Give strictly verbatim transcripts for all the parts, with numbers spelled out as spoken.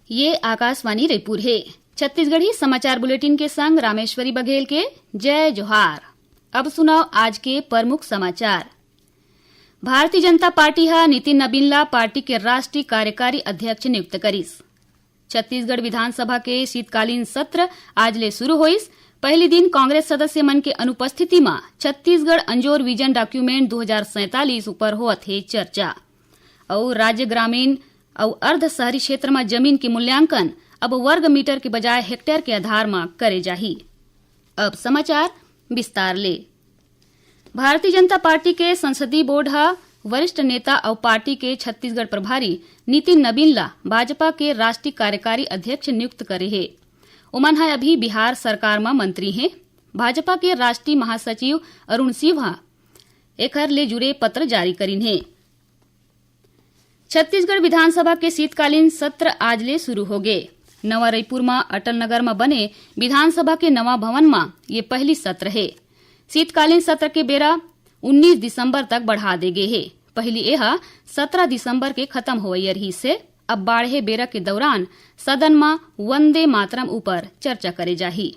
ये आकाशवाणी रायपुर हे। छत्तीसगढ़ी समाचार बुलेटिन के संग रामेश्वरी बघेल के जय जोहार। अब सुनव आज के प्रमुख समाचार। भारतीय जनता पार्टी ह नितिन नबीन ला पार्टी के राष्ट्रीय कार्यकारी अध्यक्ष नियुक्त करिस। छत्तीसगढ़ विधानसभा के शीतकालीन सत्र आज ले शुरू होइस। पहली दिन कांग्रेस सदस्य मन के अनुपस्थिति म छत्तीसगढ़ अंजोर विजन डॉक्यूमेंट दो हज़ार सैंतालीस ऊपर होवत हे चर्चा। अउ राज्य ग्रामीण अउ अर्ध शहरी क्षेत्र म जमीन के मूल्यांकन अब वर्ग मीटर के बजाय हेक्टेयर के आधार म करे जाही। अब समाचार विस्तार ले। भारतीय जनता पार्टी के संसदीय बोर्ड ह वरिष्ठ नेता अउ पार्टी के छत्तीसगढ़ प्रभारी नितिन नबीन ला भाजपा के राष्ट्रीय कार्यकारी अध्यक्ष नियुक्त करे हे। ओमन ह अभी बिहार सरकार म मंत्री हे। भाजपा के राष्ट्रीय महासचिव अरुण सिंह ह एखर ले जुड़े पत्र जारी करिन हे। छत्तीसगढ़ विधानसभा के शीतकालीन सत्र आज ले शुरू होगे। नवा रईपुर म अटल नगर म बने विधानसभा के नवा भवन म ये पहली सत्र हे। शीतकालीन सत्र के बेरा उन्नीस दिसंबर तक बढ़ा दे गे हे। पहिली एहा सत्रह दिसंबर के खत्म होवइया रिहिस हे। अब बाढ़े बेरा के दौरान सदन म वंदे मातरम ऊपर चर्चा करे जाही।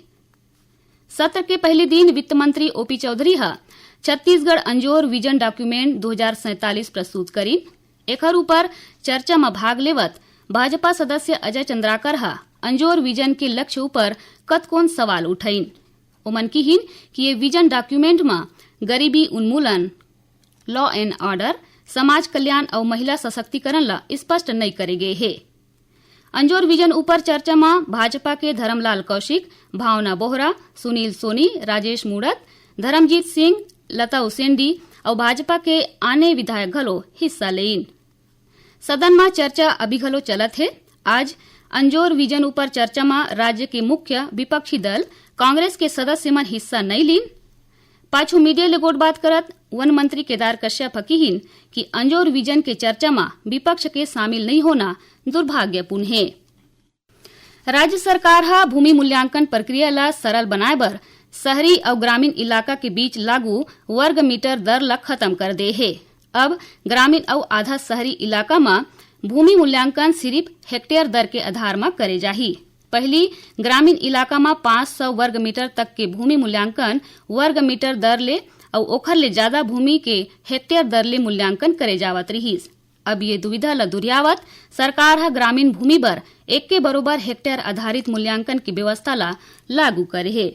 सत्र के पहली दिन वित्त मंत्री ओपी चौधरी ह छत्तीसगढ़ अंजोर विजन डॉक्यूमेंट दो हज़ार सैंतालीस प्रस्तुत करिन। एखर ऊपर चर्चा म भाग लेवत भाजपा सदस्य अजय चंद्राकर ह अंजोर विजन के लक्ष्य ऊपर कतकोन सवाल उठइन। ओमन किहिन कि ये विजन डॉक्यूमेंट म गरीबी उन्मूलन, लॉ एंड ऑर्डर, समाज कल्याण अउ महिला सशक्तिकरण ल स्पष्ट नइ करे गे हे। अंजोर विजन ऊपर चर्चा म भाजपा के धरमलाल कौशिक, भावना बोहरा, सुनील सोनी, राजेश मूणत, धर्मजीत सिंह, लता उसेंडी अउ भाजपा के आने विधायक घलो हिस्सा लेइन। सदन म चर्चा अभी घलो चलत हे। आज अंजोर विजन ऊपर चर्चा म राज्य के मुख्य विपक्षी दल कांग्रेस के सदस्य मन हिस्सा नइ लीन। पाछू मीडिया ले गोठबात करत वन मंत्री केदार कश्यप ह किहिन कि अंजोर विजन के चर्चा म विपक्ष के शामिल नइ होना दुर्भाग्यपूर्ण हे। राज्य सरकार ह भूमि मूल्यांकन प्रक्रिया ल सरल बनाए बर शहरी अउ ग्रामीण इलाका के बीच लागू वर्ग मीटर दर ल खत्म कर दे हे। अब ग्रामीण अउ आधा शहरी इलाका म भूमि मूल्यांकन सिरिफ हेक्टेयर दर के आधार म करे जाही। पहिली ग्रामीण इलाका म पाँच सौ वर्ग मीटर तक के भूमि मूल्यांकन वर्ग मीटर दर ले अउ ओखर ले जादा भूमि के हेक्टेयर दर ले मूल्यांकन करे जावत रिहिस। अब ये दुविधा ल दुरियावत सरकार ह ग्रामीण भूमि बर एके बरोबर हेक्टेयर आधारित मूल्यांकन के व्यवस्था ल लागू करे हे।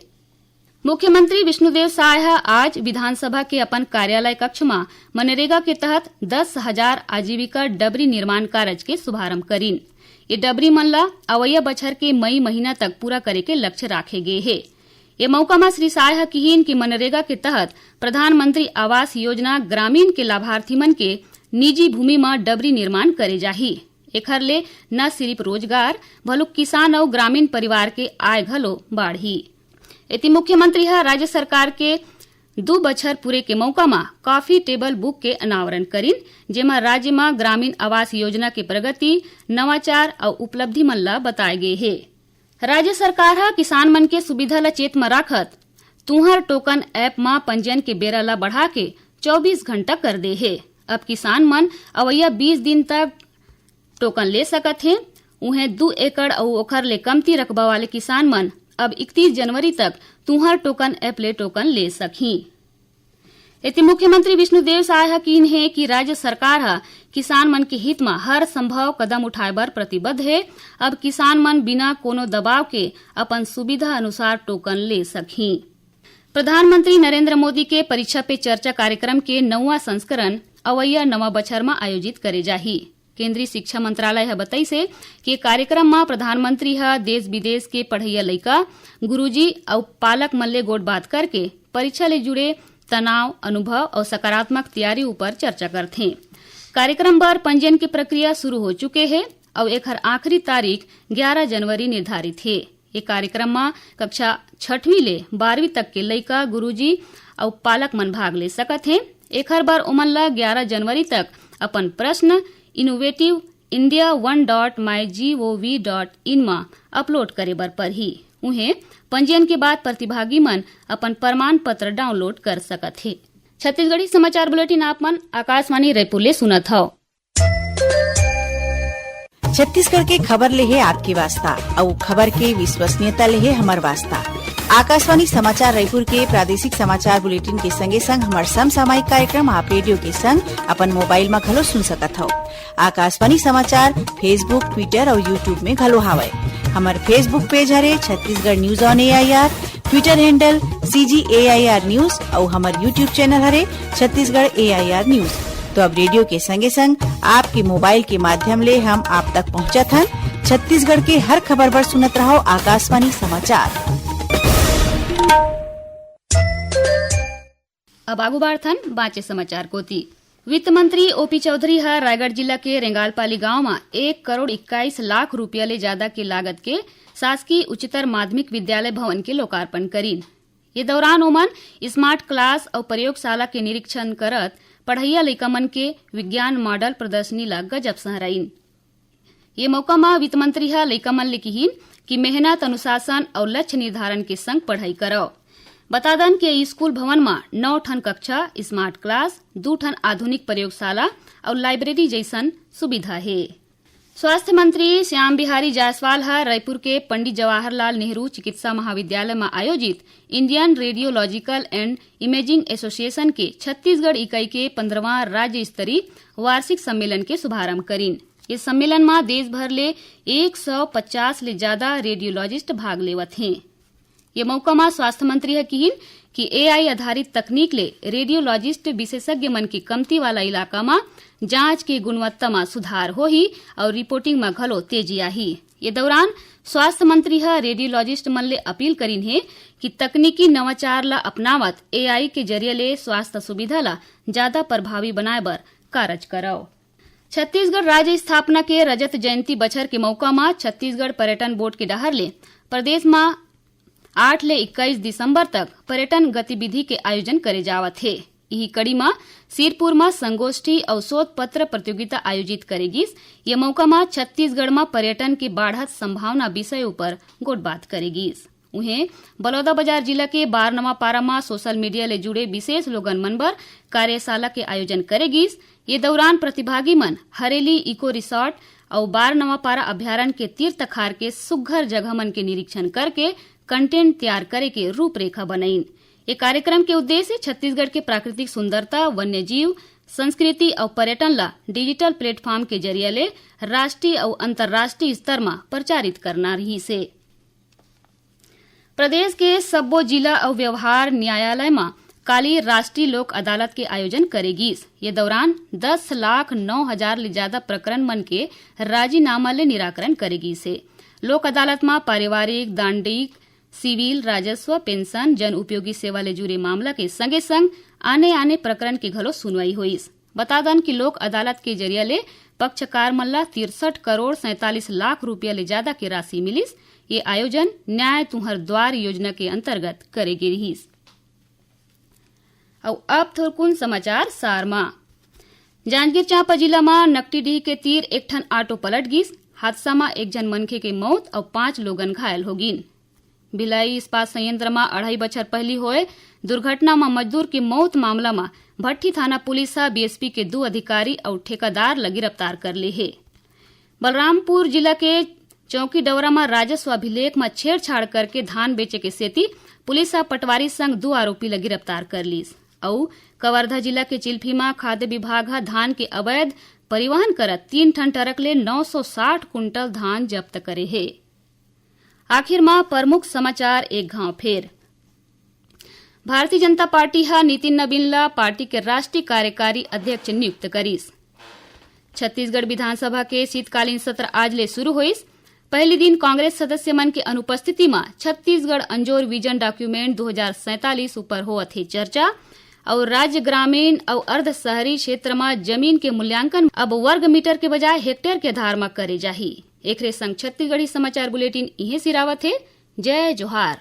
मुख्यमंत्री विष्णुदेव साय ह आज विधानसभा के अपन कार्यालय कक्ष म मनरेगा के तहत दस हजार आजीविका डबरी निर्माण कारज के शुभारंभ करिन। ये डबरी मन ल अवइया बछर के मई महीना तक पूरा करे के लक्ष्य राखे गे हे। ये मौका म श्री साय ह किहिन कि मनरेगा के तहत प्रधानमंत्री आवास योजना ग्रामीण के लाभार्थी मन के निजी भूमि म डबरी निर्माण करे जाही। एखर ले न सिरिफ रोजगार, भलुक किसान अउ ग्रामीण परिवार के आय घलो बाढ़ही। एती मुख्यमंत्री ह राज्य सरकार के दू बछर पूरे के मौका म कॉफी टेबल बुक के अनावरण करिन, जेमा राज्य म ग्रामीण आवास योजना के प्रगति, नवाचार अउ उपलब्धि मन ल बताए गे हे। राज्य सरकार ह किसान मन के सुविधा ल चेत म राखत तुंहर टोकन ऐप म पंजीयन के बेरा ल बढ़ा के चौबीस घंटा कर दे हे। अब किसान मन अवइया बीस दिन तक टोकन ले सकत हे। उहें, दू एकड़ अउ ओखर ले कमती रकबा वाले किसान मन अब इकतीस जनवरी तक तुंहर टोकन ऐप ले टोकन ले सकही। एती मुख्यमंत्री विष्णुदेव साय ह किहिन हे कि राज्य सरकार ह किसान मन के हित म हर संभव कदम उठाए बर प्रतिबद्ध हे। अब किसान मन बिना कोनो दबाव के अपन सुविधा अनुसार टोकन ले सकही। प्रधानमंत्री नरेंद्र मोदी के परीक्षा पे चर्चा कार्यक्रम के नौवां संस्करण अवइया नवा बछर म आयोजित करे जाही। केंद्रीय शिक्षा मंत्रालय ह बतइस हे कि कार्यक्रम म प्रधानमंत्री ह देश विदेश के पढ़इया लइका, गुरूजी अउ पालक मन ले गोठबात करके परीक्षा ले जुड़े तनाव, अनुभव अउ सकारात्मक तैयारी ऊपर चर्चा करथे। कार्यक्रम बर पंजीयन के प्रक्रिया शुरू हो चुके हे अउ एखर आखिरी तारीख ग्यारह जनवरी निर्धारित हे। ये कार्यक्रम म कक्षा छठवीं ले बारहवीं तक के लइका, गुरूजी अउ पालक मन भाग ले सकत हे। एखर बर ओमन ल ग्यारह जनवरी तक अपन प्रश्न innovative india one dot my gov dot in म अपलोड करे बर परही। उहें, पंजीयन के बाद प्रतिभागी मन अपन प्रमाण पत्र डाउनलोड कर सकत हे। छत्तीसगढ़ी समाचार बुलेटिन आप मन आकाशवाणी रायपुर ले सुनत हव। छत्तीसगढ़ के खबर ले हे आपके वास्ता, अउ खबर के विश्वसनीयता ले हे हमर वास्ता। आकाशवाणी समाचार रायपुर के प्रादेशिक समाचार बुलेटिन के संगे संग हमर समसामयिक कार्यक्रम आप रेडियो के संग अपन मोबाइल म घलो सुन सकत हव। आकाशवाणी समाचार Facebook, Twitter अउ YouTube में घलो हावय। हमर Facebook पेज हरे Chhattisgarh news on AIR, Twitter handle CG AIR news अउ हमर YouTube चैनल हरे छत्तीसगढ़ एआईआर न्यूज। तो अब रेडियो के संगे संग आपके मोबाइल के माध्यम ले हम आप तक पहुंचत हन। छत्तीसगढ़ के हर खबर बर सुनत रहव आकाशवाणी समाचार। अब आगू बाढ़थन बांचे समाचार कोति। वित्त मंत्री ओपी चौधरी ह रायगढ़ जिला के रेंगालपाली गांव म एक करोड़ इक्कीस लाख रुपया ले जादा के लागत के शासकीय उच्चतर माध्यमिक विद्यालय भवन के लोकार्पण करीन। ये दौरान ओमन स्मार्ट क्लास अउ प्रयोगशाला के निरीक्षण करत पढ़इया लइका मन के विज्ञान मॉडल प्रदर्शनी ला गजब सहराइन। ये मौका म वित्त मंत्री ह लइका मन ले किहीन कि मेहनत, अनुशासन अउ लक्ष्य निर्धारण के संग पढ़ाई करव। बता दन कि ये स्कूल भवन म नौ ठन कक्षा, स्मार्ट क्लास, दू ठन आधुनिक प्रयोगशाला अउ लाइब्रेरी जइसन सुविधा हे। स्वास्थ्य मंत्री श्याम बिहारी जायसवाल ह रायपुर के पंडित जवाहरलाल नेहरू चिकित्सा महाविद्यालय म आयोजित Indian Radiological and Imaging Association के छत्तीसगढ़ इकाई के पंद्रहवां राज्य स्तरीय वार्षिक सम्मेलन के शुभारंभ करीन। ये सम्मेलन म देश भर ले एक सौ पचास ले जादा रेडियोलॉजिस्ट भाग लेवत हें। ये मौका म स्वास्थ्य मंत्री ह किहीन कि एआई आधारित तकनीक ले रेडियोलॉजिस्ट विशेषज्ञ मन के कमती वाला इलाका म जांच के गुणवत्ता म सुधार होही अउ रिपोर्टिंग म घलो तेजी आही। ये दौरान स्वास्थ्य मंत्री ह रेडियोलॉजिस्ट मन ले अपील करीन हे कि तकनीकी नवाचार ल अपनावत एआई के जरिए ले स्वास्थ्य सुविधा ल जादा प्रभावी बनाए बर कारज करव। छत्तीसगढ़ राज्य स्थापना के रजत जयंती बछर के मौका म छत्तीसगढ़ पर्यटन बोर्ड के डहार ले प्रदेश म आठ ले इक्कीस दिसंबर तक पर्यटन गतिविधि के आयोजन करे जावत हे। इही कड़ी म सिरपुर म संगोष्ठी अउ शोध पत्र प्रतियोगिता आयोजित करे गिस। ये मौका म छत्तीसगढ़ म पर्यटन के बाढ़त संभावना विषय उपर गोठबात करे गिस। उहें, बलौदाबाजार जिला के बारनवापारा म सोशल मीडिया ले जुड़े विशेष लोगन मन बर कार्यशाला के आयोजन करे गिस। ये दौरान प्रतिभागी मन हरेली इको रिसोर्ट अउ बारनवापारा अभ्यारण्य के तीर तखार के सुग्घर जगह मन के निरीक्षण करके कंटेंट तैयार करे के रूपरेखा बनइन। ये कार्यक्रम के उद्देश्य छत्तीसगढ़ के प्राकृतिक सुंदरता, वन्यजीव, संस्कृति अउ पर्यटन ला डिजिटल प्लेटफॉर्म के जरिया ले राष्ट्रीय अउ अंतर्राष्ट्रीय स्तर म प्रचारित करना रिहिस हे। प्रदेश के सब्बो जिला अउ व्यवहार न्यायालय म काली राष्ट्रीय लोक अदालत के आयोजन करे गिस। ये दौरान दस लाख नौ हजार ले जादा प्रकरण मन के राजीनामा ले निराकरण करे गिस हे। लोक अदालत म पारिवारिक, दांडिक, सिविल, राजस्व, पेंशन, जन उपयोगी सेवा ले जुड़े मामला के संगे संग आने-आने प्रकरण के घलो सुनवाई होइस। बता दन कि लोक अदालत के जरिया ले पक्षकार मन ला तिरसठ करोड़ सैंतालीस लाख रुपया ले जादा के राशि मिलिस। ये आयोजन न्याय तुंहर द्वार योजना के अंतर्गत करे गे रिहिस। अउ अब थोरकुन समाचार सार म। जांजगीर चांपा जिला म नकटीडीह के तीर एक ठन ऑटो पलट गिस। हादसा म एक झन मनखे के मौत अउ पांच लोगन घायल हो गिन। भिलाई इस्पात संयंत्र म अढ़ाई बछर पहिली होए दुर्घटना म मजदूर के मौत मामला म भट्ठी थाना पुलिस ह बीएसपी के दू अधिकारी अउ ठेकेदार ल गिरफ्तार कर ले हे। बलरामपुर जिला के चौकीडौरा म राजस्व अभिलेख म छेड़छाड़ करके धान बेचे के सेती पुलिस ह पटवारी संग दू आरोपी ल गिरफ्तार कर लीस। अउ कवर्धा जिला के चिल्फी म खाद्य विभाग ह धान के अवैध परिवहन करत तीन ठन ट्रक ले नौ सौ साठ कुंटल धान जब्त करे हे। आखिर म प्रमुख समाचार एक घांव फेर। भारतीय जनता पार्टी ह नितिन नबीन ल पार्टी के राष्ट्रीय कार्यकारी अध्यक्ष नियुक्त करिस। छत्तीसगढ़ विधानसभा के शीतकालीन सत्र आज ले शुरू होइस। पहली दिन कांग्रेस सदस्य मन के अनुपस्थिति म छत्तीसगढ़ अंजोर विजन डॉक्यूमेंट दो हजार सैंतालीस ऊपर होवत हे चर्चा। अउ राज्य ग्रामीण अउ अर्ध शहरी क्षेत्र म जमीन के मूल्यांकन अब वर्ग मीटर के बजाय हेक्टेयर के आधार म करे जाही। एकरे संग छत्तीसगढ़ी समाचार बुलेटिन इहें सिरावत हे। जय जोहार।